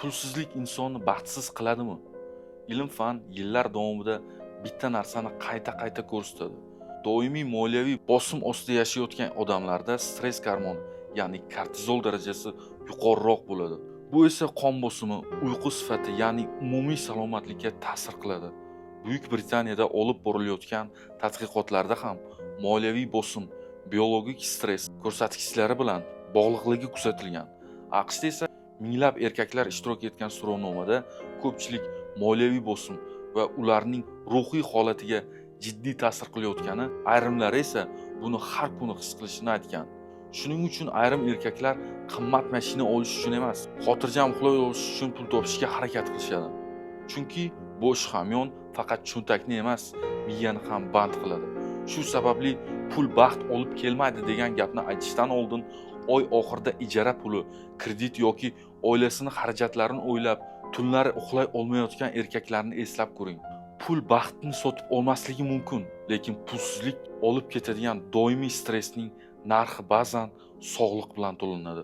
Pulsizlik insonni baxtsiz qiladimi? Ilm-fan yillar davomida bitta narsani qayta-qayta ko'rsatadi. Doimiy moliyaviy bosim ostida yashayotgan odamlarda stress gormoni, ya'ni kortizol darajasi yuqoriroq bo'ladi. Bu esa qon bosimi, uyqu sifati, ya'ni umumiy salomatlikka ta'sir qiladi. Buyuk Britaniyada olib borilayotgan tadqiqotlarda ham moliyaviy bosim biologik stress ko'rsatkichlari bilan bog'liqligi kuzatilgan. AQShda esa minglab erkaklar ishtirok etgan so'rovnomada ko'pchilik moliyaviy bosim va ularning ruhiy holatiga jiddiy ta'sir qilayotgani, ayrimlari esa buni har kuni his qilishini aytgan. Shuning uchun ayrim erkaklar qimmat mashina olish uchun emas, xotirjam uxlay olish uchun pul topishga harakat qilishadi. Chunki bo'sh hamyon faqat cho'ntakni emas, miyani ham band qiladi. Shu sababli pul baxt olib kelmaydi degan gapni aytishdan oldin oy oxirida ijara puli, kredit yoki oilasini xarajatlarini o'ylab tunlari uxlay olmayotgan erkaklarni eslab ko'ring. Pul baxtni sotib olmasligi mumkin, lekin pulsizlik olib ketadigan doimiy stressning narxi ba'zan sog'liq bilan to'lanadi.